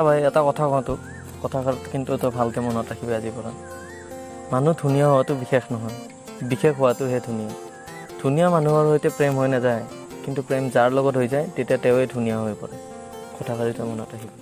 ভাই, এটা কথা কওঁ তোক, কথাষাৰ কিন্তু তই ভালকৈ মনত ৰাখিবি আজিৰ পৰা। মানুহ ধুনীয়া হোৱাটো বিশেষ নহয়, বিশেষ হোৱাটোহে ধুনীয়া। ধুনীয়া মানুহৰ সৈতে প্ৰেম হৈ নাযায়, কিন্তু প্ৰেম যাৰ লগত হৈ যায় তেতিয়া তেওঁৱে ধুনীয়া হৈ পৰে। কথাষাৰি তই মনত ৰাখিবি।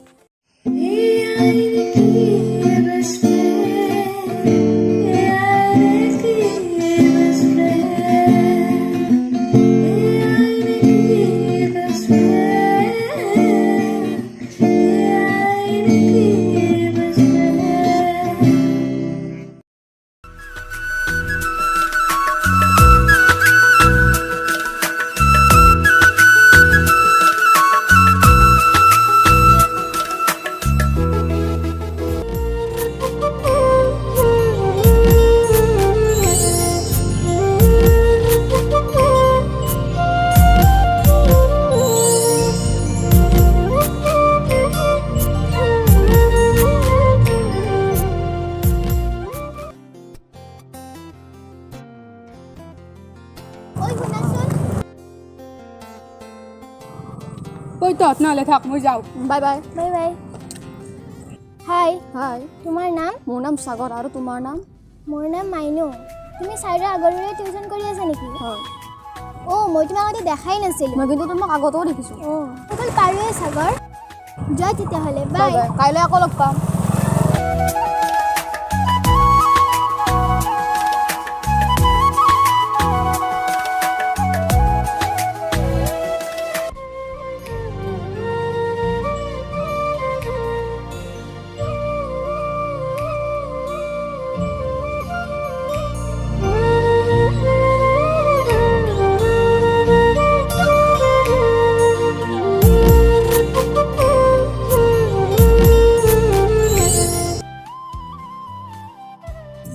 ঐ শুনাচোন। ঐ, তহঁত নহ'লে থাক, মই যাওঁ। Bye bye. Bye bye. হাই। হাই। তোমাৰ নাম? মোৰ নাম সাগৰ। আৰু তোমাৰ নাম? মোৰ নাম মাইনু। তুমি ছাৰৰ আগৰৰে টিউশ্যন কৰি আছা নেকি? হয়। অঁ, মই তোমাক আগতে দেখাই নাছিলোঁ। মই কিন্তু তোমাক আগতেও দেখিছোঁ। অঁ, অকল পাৰোৱে সাগৰ। যোৱা তেতিয়াহ'লে। বাই। বাই। বাই, কাইলৈ আকৌ লগ পাম।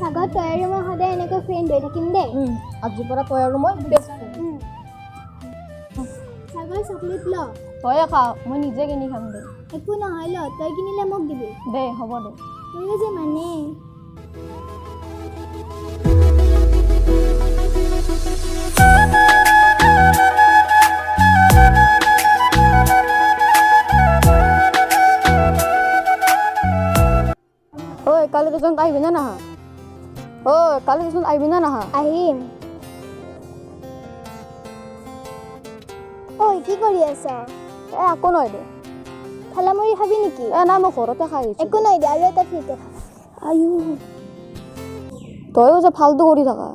সাগৰ, তই আৰু মই সদায় এনেকৈ ফ্ৰেণ্ড হৈ থাকিম দেই। আজিৰ পৰা তই আৰু মই বেষ্ট ফ্ৰেণ্ড। সাগৰ, চকলেট ল। তয়ে খা, মই নিজে কিনি খাম দে। একো নহয়, ল। তই কিনিলে মোক দিবি। দে, হ'ব দে। তয়ো যে মানে। ঐ, কালি টিউচনত আহিবি নে নাহা? ঐ, কালি টিউচনত আহিবি নে নাহা? আহিম। ঐ, কি কৰি আছ? এ, একো নহয় দে। ঠেলামুৰি খাবি নেকি? এ নাই, মই ঘৰতে খাই আহিছোঁ। একো নহয় দে, আৰু এটা ফ্ৰীতে খা। আয়ো, তয়ো যে ফাল্টু কৰি থাকা।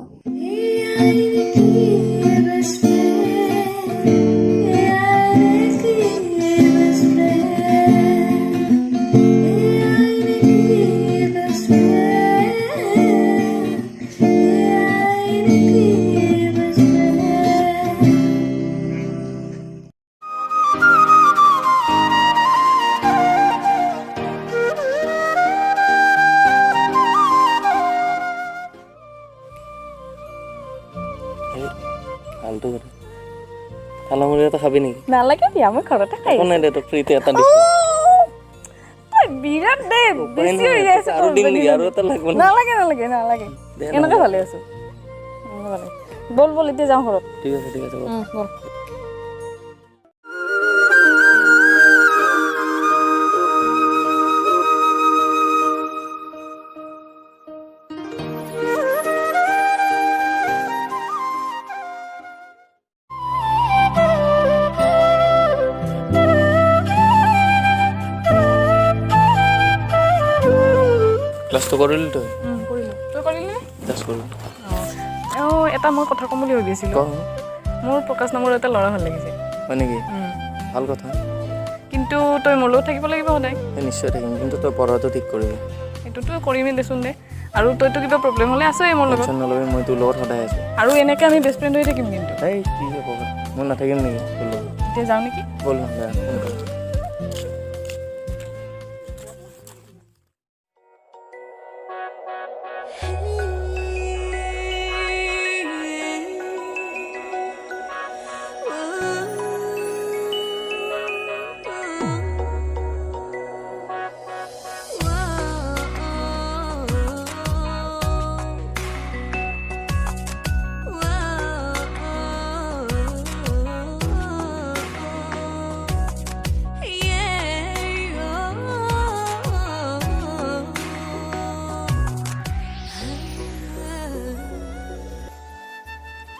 এই, ফাল্টু কথা। ঠাণ্ডামুৰি এটা খাবি নেকি? নালাগে দিয়া, মই ঘৰতে খাই একো নাই দে, তোক ফ্ৰীতে এটা দিছোঁ। তই বিৰাট দে। উপায় বেছি নাই, হৈ যাই আছে। আৰু দিম নেকি? আৰু এটা লাগিব নেকি? নালাগে, নালাগে, নালাগে। দে। এনেকে নহ'লে। ভালে আছো, এনেকে ভালে। ব'ল ব'ল, এতিয়া যাওঁ ঘৰত। ঠিক আছে, ঠিক আছে, ব'ল। ব'ল। ক্লাছটো কৰিলি তই? কৰিলোঁ। তই কৰিলি নে? ক্লাছ কৰিলোঁ। অঁ, এটা মই কথা ক'ম বুলি ভাবি আছিলোঁ। ক। মোৰ প্ৰকাশ নামৰ এটা ল'ৰা ভাল লাগিছে। হয় নেকি? ভাল কথা। কিন্তু তই মোৰ লগত থাকিব লাগিব সদায়। এই, নিশ্চয় থাকিম, কিন্তু তই পঢ়াটো ঠিক কৰিবি। সেইটোতো কৰিমেই দেচোন দে। আৰু তইতো কিবা প্ৰব্লেম হ'লে আছই মোৰ লগত। টেনশ্যন নল'বি, মই তোৰ লগত সদায় আছোঁ। আৰু এনেকৈ আমি বেষ্ট ফ্ৰেণ্ড হৈ থাকিম কিন্তু। এই, কি যে কবা, মই নাথাকিম নেকি তোৰ লগত? এতিয়া যাওঁ নেকি? ব'ল নহ'লে, সোনকালে।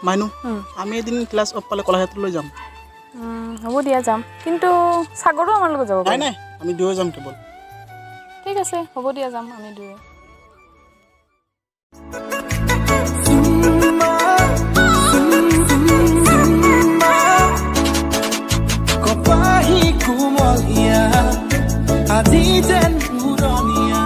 মাইনু, আমি এদিন ক্লাছ অফ পালে কলাক্ষেত্ৰলৈ যাম। হ'ব দিয়া, যাম। কিন্তু সাগৰো আমাৰ লগত যাব নাই। পাৰে। নাই, আমি দুয়ো যাম কেৱল। ঠিক আছে, হ'ব দিয়া, যাম আমি দুয়ো। কপাহী কোমলীয়া আজি যেন পুৰণীয়া।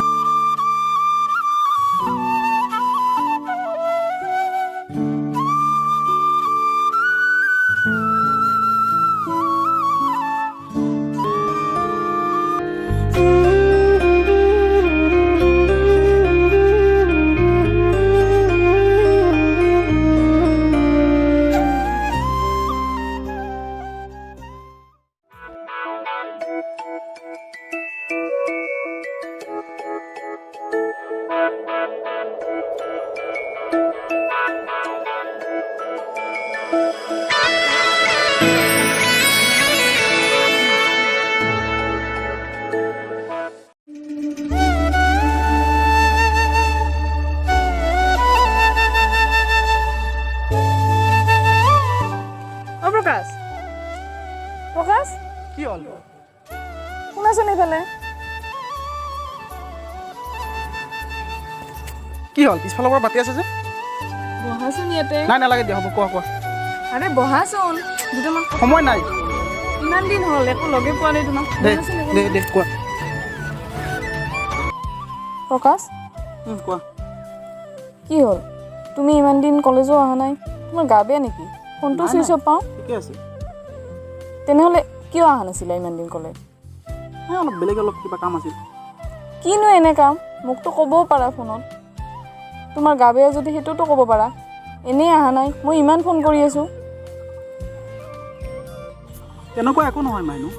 অ' প্ৰকাশ, প্ৰকাশ! কি হ'ল? শুনাচোন এইফালে। কি হ'ল? পিছফালৰ পৰা মাতি আছে যে? বহাচোন ইয়াতে। নাই, নালাগে দিয়া, হ'ব। কোৱা, কোৱা। আৰে বহাচোন, দুটামান সময় নাই। ইমান দিন হ'ল একো লগে পোৱা নাই তোমাক। দে। বহাচোন এইফালে। দে দে, কোৱা। প্ৰকাশ! কোৱা। কি হ'ল? তুমি ইমান দিন কলেজো অহা নাই, তোমাৰ গা বেয়া নেকি? ফোনটো নাই, চুইচ নাই। অফ পাওঁ। ঠিকে আছে। তেনেহ'লে কিয় অহা নাছিলা ইমান দিন কলেজ? এই অলপ বেলেগ অলপ কিবা কাম আছিল। কিনো এনে কাম? মোকতো ক'বও পাৰা ফোনত। তোমাৰ গা বেয়া যদি সেইটোতো ক'ব পাৰা। এনেই অহা নাই, মই ইমান ফোন কৰি আছোঁ। তেনেকুৱা একো নহয় মাইনু।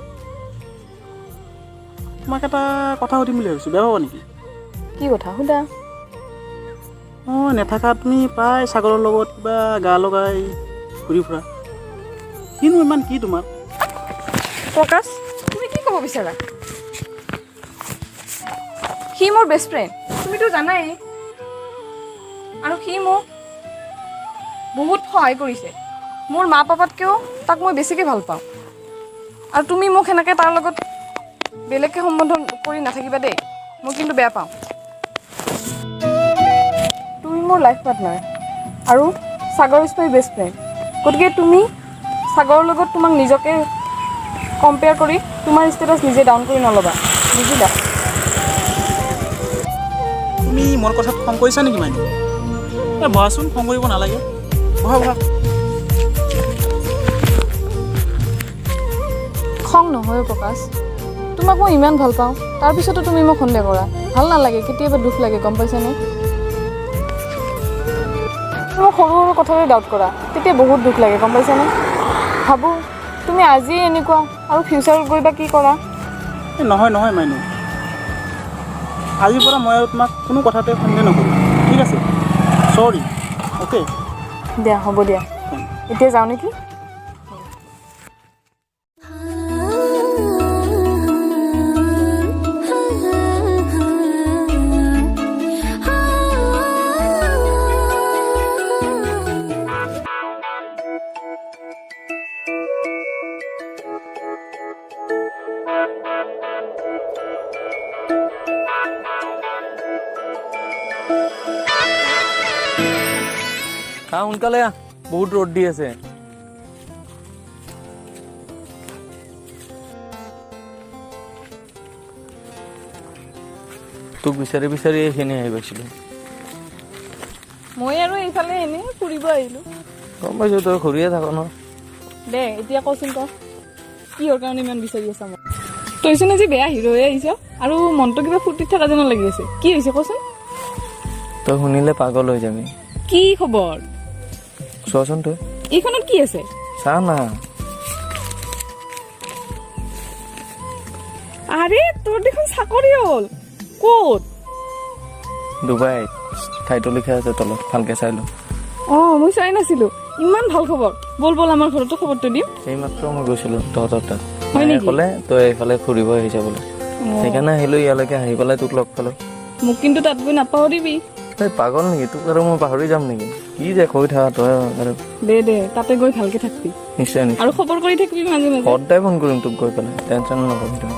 তোমাক এটা কথা সুধিম বুলি ভাবিছোঁ, বেয়া পাবা নেকি? কি কথা? সোধা। অঁ, নাথাকা তুমি প্ৰায় সাগৰৰ লগত কিবা গা লগাই ঘূৰি ফুৰা। কিনো ইমান কি তোমাৰ? প্ৰকাশ, তুমি কি ক'ব বিচাৰা? সি মোৰ বেষ্ট ফ্ৰেণ্ড, তুমিতো জানাই। আৰু সি মোক বহুত সহায় কৰিছে। মোৰ মা পাপাতকৈও তাক মই বেছিকৈ ভাল পাওঁ। আৰু তুমি মোক সেনেকৈ তাৰ লগত বেলেগকৈ সম্বন্ধ কৰি নাথাকিবা দেই, মই কিন্তু বেয়া পাওঁ। তুমি মোৰ লাইফ পাৰ্টনাৰ আৰু Sagar is my best friend. গতিকে তুমি সাগৰৰ লগত তোমাক নিজকে কম্পেয়াৰ কৰি তোমাৰ ষ্টেটাছ নিজে ডাউন কৰি নল'বা, বুজিলা? তুমি মোৰ কথাত খং কৰিছা নেকি মাইনু? এই বহাচোন, খং কৰিব নালাগে। বহা, বহা। খং নহয় প্ৰকাশ। তোমাক মই ইমান ভাল পাওঁ, তাৰপিছতো তুমি মোক সন্দেহ কৰা, ভাল নালাগে। কেতিয়াবা দুখ লাগে, গম পাইছানে? মোক সৰু সৰু কথাতে ডাউট কৰা, তেতিয়া বহুত দুখ লাগে, গম পাইছানে? ভাবোঁ তুমি আজিয়ে এনেকুৱা আৰু ফিউচাৰত গৈ বা কি কৰা। এই নহয় নহয় মাইনু, আজিৰ পৰা মই আৰু তোমাক কোনো কথাতে সন্দেহ নকৰোঁ, ঠিক আছে? চৰি, অ'কে? দিয়া, হ'ব দিয়া। এতিয়া যাওঁ নেকি? আহ, সোনকালে আহ, বহুত ৰ'দ দি আছে। তোক বিচাৰি বিচাৰি এইখিনি আহি পাইছিলো। মই আৰু এইফালে এনেই ফুৰিব আহিলোঁ। গম পাইছো, তই ঘূৰিয়ে থাক ন। দে, এতিয়া কচোন ক, কিহৰ কাৰণে ইমান বিচাৰি আছা মোক? তইচোন আজি বেয়া হিৰ' হৈ আহিছ আৰু মনটো কিবা ফূৰ্তিত থকা যেন লাগি আছে। কি হৈছে কচোন? তই শুনিলে পাগল হৈ যাবি। কি খবৰ? চোৱাচোন তই। এইখনত কি আছে? চা না। আৰে, তোৰ দেখোন চাকৰি হ'ল! ক'ত? ডুবাইত। ঠাইটো লিখা আছে তলত, ভালকে চাই ল। অঁ, মই চোৱাই নাছিলো। ইমান ভাল খবৰ! ব'ল ব'ল, আমাৰ ঘৰতো খবৰটো দিম। এইমাত্ৰ মই গৈছিলো তহঁতৰ তাত। হয় মায়ে নেকি? ক'লে তই এইফালে ফুৰিব আহিছ বোলে, সেইকাৰণে আহিলো ইয়ালৈকে। আহি পেলাই তোক লগ পালো। মোক কিন্তু তাত গৈ নাপাহৰিবি। এই পাগল নেকি, তোক আৰু মই পাহৰি যাম নেকি? কি যে কৈ থাকা তই আৰু। দে দে, তাতে গৈ ভালকে থাকবি। নিশ্চয় নিশ্চয়। আৰু খবৰ কৰি থাকিবি মাজে মাজে। সদায় ফোন কৰিম তোক গৈ পেলাই, টেনশ্যন নকৰিবি তই।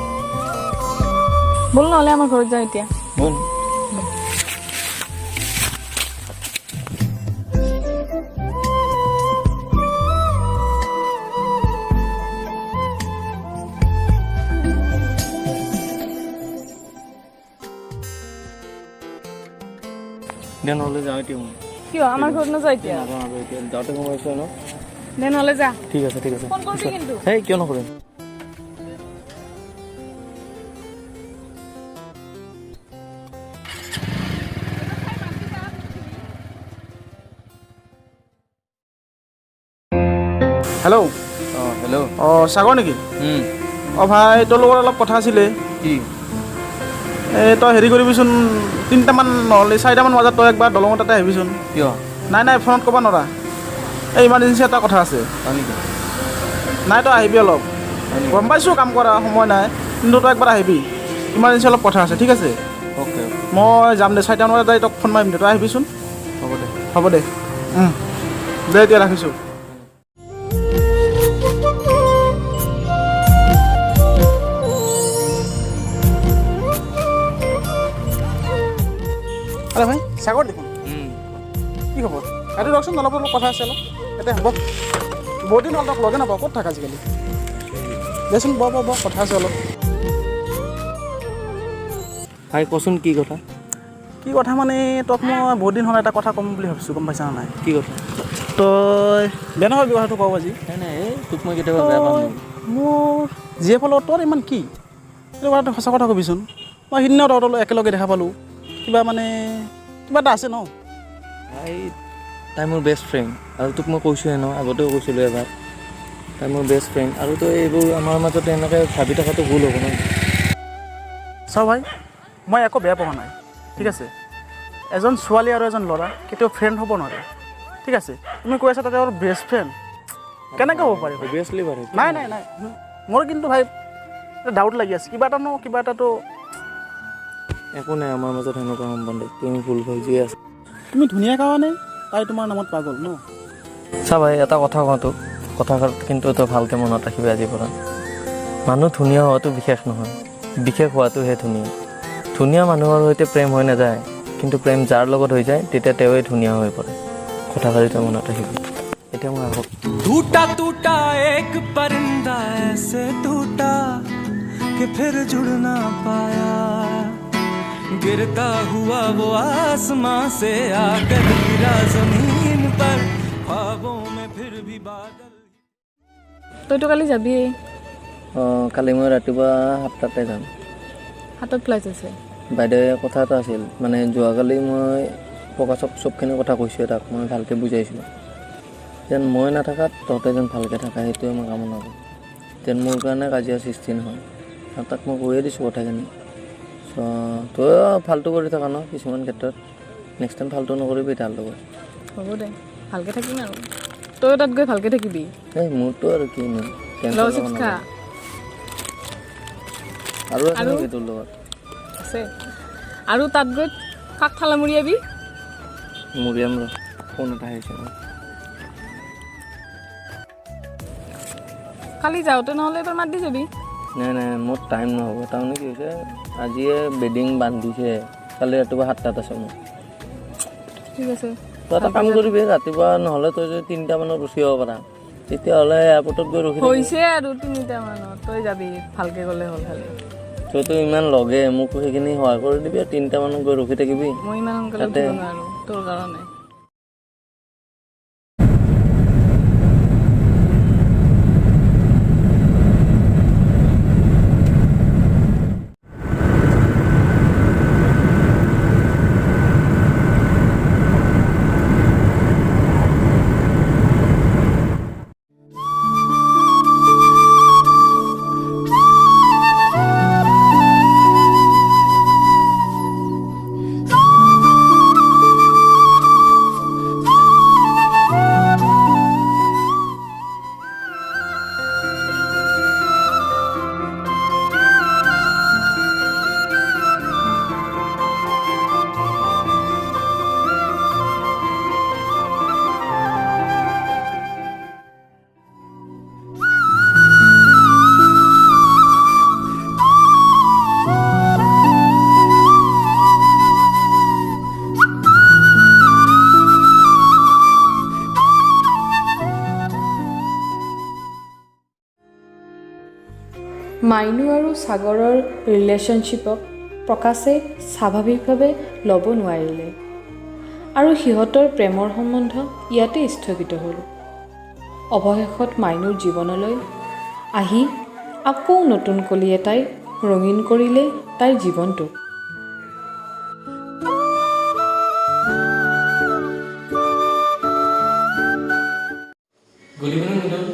ব'ল নহ'লে আমাৰ ঘৰত যাওঁ এতিয়া। ব'ল। দে নহ'লে যাওঁ এতিয়া মই। কিয়, আমাৰ ঘৰত নাযাওঁ এতিয়া? নাযাওঁ আৰু এতিয়া, যাওঁতে সোমাইছোঁ ন। দে নহ'লে যা। ঠিক আছে ঠিক আছে। ফোন কৰিবি কিন্তু। হেই, কিয় নকৰিম। হেল্ল'। অঁ, হেল্ল'। অঁ, সাগৰ নেকি? অঁ ভাই, তোৰ লগত অলপ কথা আছিলে। কি? এই তই হেৰি কৰিবিচোন, 3টামান নহ'লে 4টামান বজাত তই একবাৰ দলঙৰ তাতে আহিবিচোন। কিয়? নাই নাই, ফোনত ক'ব নোৱাৰা, এই ইমাৰ্জেঞ্চি এটা কথা আছে। হয় নেকি? নাই, তই আহিবি অলপ। গম পাইছোঁ কাম কৰা সময় নাই, কিন্তু তই একবাৰ আহিবি, ইমাৰ্জেঞ্চি অলপ কথা আছে, ঠিক আছে? অ'কে। মই যাম দে, 4টামান বজাত যাই তোক ফোন মাৰিম দে, তই আহিবিচোন। হ'ব দে। হ'ব দে, দে এতিয়া ৰাখিছোঁ। আৰে ভাই, সাগৰ দেখোন। কি খবৰ? গাড়ী ৰখচোন অলপ, অলপ কথা আছে অলপ। এতিয়া হ'ব, বহুত দিন হ'ল তোক লগে নাপাওঁ, ক'ত থাক আজিকালি? দেচোন ব ব ব, কথা আছে অলপ। ভাই কচোন, কি কথা? কি কথা মানে, তোক মই বহুত দিন হ'ল এটা কথা ক'ম বুলি ভাবিছোঁ, গম পাইছা নাই? কি কথা? তই বেয়া নাপাবি কথাটো কওঁ আজি। নাই নাই, এই তোক মই কেতিয়াবা বেয়া পাম নেকি? মোৰ জীয়েকৰ লগত তোৰ ইমান কি? এইটো কথাটো সঁচা কথা কবিচোন। মই সিদিনা তহঁতৰ একেলগে দেখা পালোঁ, কিবা মানে কিবা এটা আছে ন? ভাই, তাই মোৰ বেষ্ট ফ্ৰেণ্ড, আৰু তোক মই কৈছোঁৱে ন, আগতেও কৈছিলোঁ এবাৰ, তাই মোৰ বেষ্ট ফ্ৰেণ্ড। আৰু তই এইবোৰ আমাৰ মাজত এনেকৈ ভাবি থকাটো ভুল হ'ব ন। চাওঁ ভাই, মই একো বেয়া পোৱা নাই, ঠিক আছে? এজন ছোৱালী আৰু এজন ল'ৰা কেতিয়াও ফ্ৰেণ্ড হ'ব নোৱাৰে, ঠিক আছে? তুমি কৈ আছা তাতে আৰু বেষ্ট ফ্ৰেণ্ড কেনেকৈ হ'ব পাৰে? অভিয়াছলি পাৰে। নাই নাই নাই, মোৰ কিন্তু ভাই ডাউট লাগি আছে, কিবা এটা ন কিবা এটাতো। একো নাই আমাৰ মাজত সেনেকুৱা সম্বন্ধ, তুমি ভুল ভাবিয়ে আছা। তুমি ধুনীয়া কাৰণে তাই তোমাৰ নামত পাগল ন? চা ভাই, এটা কথা কওঁ তোক, কথাষাৰ কিন্তু তই ভালকৈ মনত ৰাখিবি আজিৰ পৰা। মানুহ ধুনীয়া হোৱাটো বিশেষ নহয়, বিশেষ হোৱাটোহে ধুনীয়া। ধুনীয়া মানুহৰ সৈতে প্ৰেম হৈ নাযায়, কিন্তু প্ৰেম যাৰ লগত হৈ যায় তেতিয়া তেওঁৱে ধুনীয়া হৈ পৰে। কথাষাৰি তই মনত ৰাখিবি। এতিয়া মই আহোঁ। टूटा टूटा एक परिंदा ऐसे टूटा कि फिर जुड़ ना पाया, गिरता हुआ वो आसमां से आकर गिरा जमीन पर, ख्वाबों में फिर भी बादल। তইতো কালি যাবিয়েই? অঁ, কালি মই ৰাতিপুৱা 7টাতে যাম। হাতত ফ্লাইট আছে। বাইদেৱে কথা এটা আছিল, মানে যোৱাকালি মই প্ৰকাশক চবখিনি কথা কৈছোঁৱে, তাক মই ভালকৈ বুজাইছোঁ যেন মই নাথাকাত তহঁতে যেন ভালকৈ থাকা, সেইটোৱে মই কামনা কৰোঁ, যেন মোৰ কাৰণে কাজিয়া সৃষ্টি নহয়। আৰু তাক মই কৈয়ে দিছোঁ কথাখিনি। চ' তয়ো ফাল্টু কৰি থাকা ন কিছুমান ক্ষেত্ৰত, নেক্সট টাইম ফাল্টু নকৰিবি তাৰ লগত। হ'ব দে, ভালকৈ থাকিম। আৰু তয়ো তাত গৈ ভালকৈ থাকিবি। এই মোৰতো আৰু কি নো ল, চিপছ খা। আৰু আছে নেকি তোৰ লগত? আছে। আৰু তাত গৈ কাক থালা মৰিয়াবি? মৰিয়াম ৰ, ফোন এটা আহিছে মোৰ। কালি যাওঁতে নহ'লে এবাৰ মাত দি যাবি। নাই নাই, মোৰ টাইম নহ'ব। তাৰমানে কি হৈছে, আজিয়ে বেডিং বান্ধিছে, কালি ৰাতিপুৱা 7টাত আছে মোৰ। ঠিক আছে। তই এটা কাম কৰিবি, ৰাতিপুৱা নহ'লে তই যদি 3টামানত উঠি আহিব পাৰা, তেতিয়াহ'লে এয়াৰপৰ্টত গৈ ৰখি থাকিবি। হৈছে আৰু 3টামানত, তই যাবি, ভালকৈ গ'লে হ'ল খালি। তইতো ইমান লগে, মোক সেইখিনি সহায় কৰি দিবি আৰু 3টামানত গৈ ৰখি থাকিবি। মই ইমান সোনকালে তাতে। উঠিব নোৱাৰোঁ তোৰ কাৰণে। মাইনু আৰু সাগৰৰ ৰিলেশ্যনশ্বিপক প্ৰকাশে স্বাভাৱিকভাৱে ল'ব নোৱাৰিলে আৰু সিহঁতৰ প্ৰেমৰ সম্বন্ধ ইয়াতে স্থগিত হ'ল। অৱশেষত মাইনুৰ জীৱনলৈ আহি আকৌ নতুন কলি এটাই ৰঙীন কৰিলে তাইৰ জীৱনটোক। গুড ইভিনিং মৃদুল,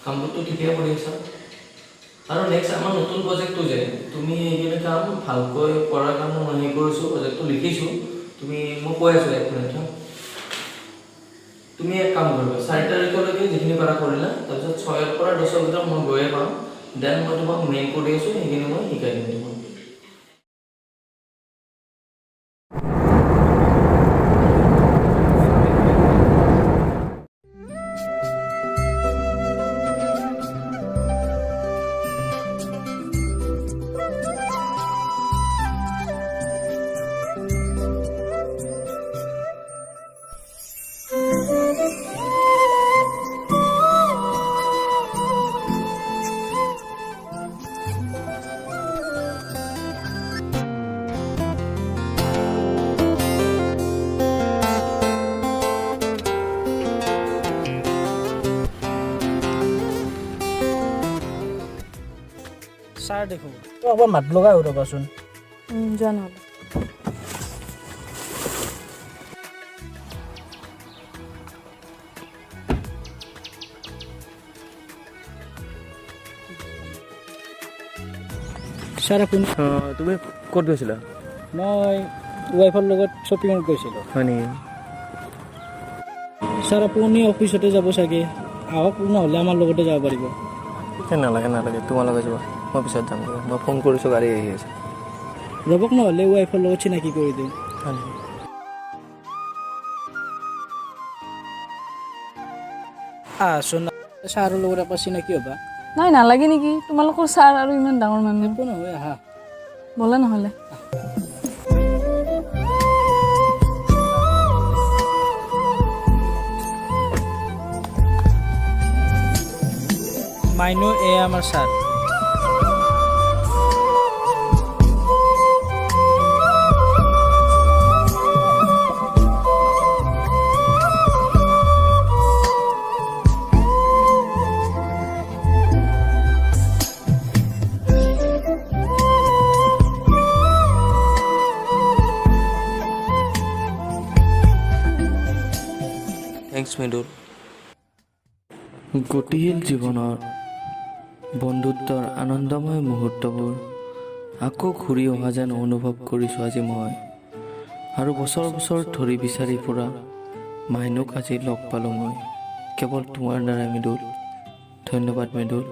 কামবোৰতো ঠিকেই কৰি আছা। আৰু নেক্সট আমাৰ নতুন প্ৰজেক্টটো যে তুমি সেইখিনি কাম ভালকৈ কৰাৰ কাৰণে মই হেৰি কৰিছোঁ, প্ৰজেক্টটো লিখিছোঁ। তুমি মই কৈ আছোঁ, এক মিনিট হা। তুমি এক কাম কৰিবা, 4 তাৰিখলৈকে যিখিনি পাৰা কৰিলা, তাৰপিছত 6ৰ পৰা 10ৰ ভিতৰত মই গৈয়ে পাম। Then মই তোমাক মেইল কৰি আছোঁ, সেইখিনি মই শিকাই দিম তোমাক। ছাৰ দেখোন, তই অকণমান মাত লগাই ৰ'বাচোন। যোৱা নহ'লে। ছাৰ, আপুনি অঁ, তুমি ক'ত গৈছিলা? মই ৱাইফৰ লগত শ্বপিঙত গৈছিলোঁ। হয় নেকি? ছাৰ, আপুনি অফিচতে যাব চাগে, আহক নহ'লে আমাৰ লগতে যাব পাৰিব। এই নালাগে নালাগে, তোমালোকে যোৱা, মই পিছত যাম দিয়া। মই ফোন কৰিছোঁ, গাড়ী আহি আছে। ৰ'বক নহ'লে, ৱাইফৰ লগত চিনাকি কৰি দিওঁ। হয় নেকি? আহচোন, ছাৰৰ লগত একবাৰ চিনাকি হ'বা। নাই, নালাগে নেকি? তোমালোকৰ ছাৰ আৰু ইমান ডাঙৰ মানুহ। একো নহয়, আহা। ব'লা নহ'লে। মাইনু, এয়া আমাৰ ছাৰ। Thanks Mridul. গতিশীল জীৱনৰ বন্ধুত্বৰ আনন্দময় মুহূৰ্তবোৰ আকৌ ঘূৰি অহা যেন অনুভৱ কৰিছোঁ আজি মই। আৰু বছৰ বছৰ ধৰি বিচাৰি ফুৰা মাইনুক আজি লগ পালোঁ মই কেৱল তোমাৰ দ্বাৰা মৃদুল। ধন্যবাদ মৃদুল।